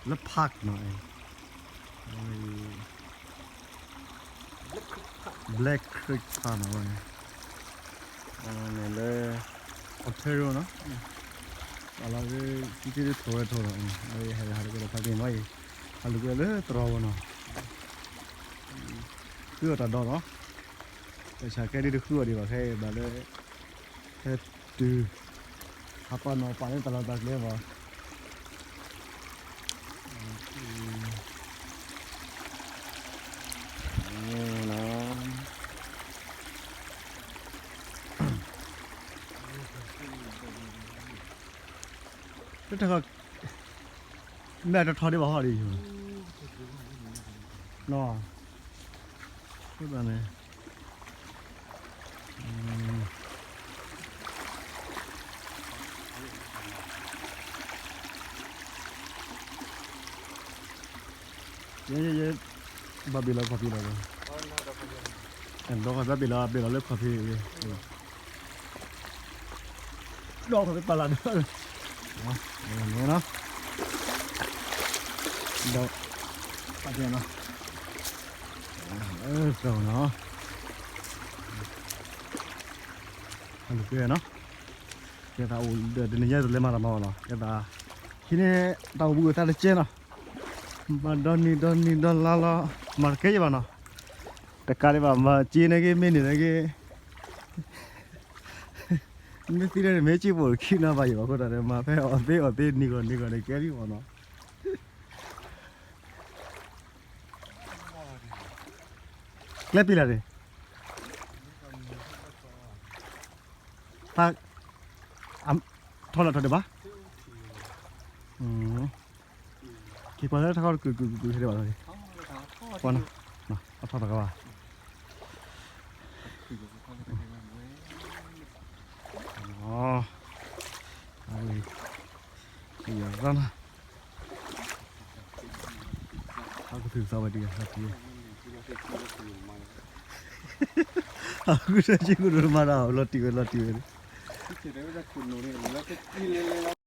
လၢ park နီၤ, Black Creek Park နီၤ, န့ၣ်လၢ Ontario နီၤ, အလီၤ ကံက့ဒ်ထိးဝဲထိးနီၤ, ဟဲဟးလၢကဲဒီးဖးက့ၤမ့ၢ်အံၤ, ဟးလူၤကဲလၢတရီဝဲနီၤ, ဃုအီၣ်တၢ်ဒီးနီၤ, ပဆၣ်ခဲဒ်တဃုအီၣ်ဒံးဘၣ်ခဲအံၤဘၣ်လၢ ဟဲတုၤ ဟးပာ်နီၣ်ပာ်လၢတၢ်လီၢ်တၢ်ကျဲဘၣ်. တထီ မ့ၢ်တထီဒံးဘၣ်ဟီဒံး, နီၤ, န့ၣ် ယဲ ယဲ ဘၣ်ဘ့ၣ်လီၤခီၣ်ဖံးလီၤ, ဒီးဘၣ်ဘ့ၣ်လီၤ ဘ့ၣ်လီၤလၢခီၣ်ဖံး, ဒီးခီၣ်ဖံးပာ်လီၤဒီး, န့ၣ်နီၤ, ဒီး ပာ်ကဲနီၤ, အၢ နီၤ, ဟဲလူၤကဲနီၤ, ကဲသးအိၣ်ဒီးတနံၤညါတလဲၤမၤတၢ်မၤအီၤလီၤ, ကဲသး ဟံးန့ၢ် တၢ်အိၣ်ဘှံးအိၣ်သါတကဲနီၤ, မၤဒီနံၤဒီနံၤဒီလါလီၤ, မၤတကဲယဘၣ်နီၤ, တကးဒံးဘၣ် မၤစ့န့ၣ်က့ မ့ၢ်န့ၣ်န့ၣ်က့ မ့ၢ်သံဒၣ်န့ၣ် မ့ၢ်စ့ပိာ်ခံနီၤဘၣ်ယဘၣ်အဃိသတးဒီး မၤဖဲအီၣ်သ့အီၣ်သ့ နံၤဂီၢ်နံၤဂီၢ်န့ၣ် ကဲလံမ့ၢ်နီၤ, ကျဲပံလၢ်န့ၣ် ဖး ထီလၢထီဒံးဘၣ်, က့ၤပှၤလၢထီၣ်ကုၢ်ကုၢ်ကုၢ်ကုၢ်ဟဲဒံးဘၣ်လီၤ, ပှၤနီၤ, အထီၣ်တၢ်ကဘၣ်, အဝဲ ကယၤရၣ်နီၤ, ဟးကထုးသးဝဲဒံး ဟးက့ၤ, ဟးကထုးသးက့ၤကဒိးတမၤတၢ် လီၤတံၢ်ဝဲလီၤတံၢ်ဝဲ,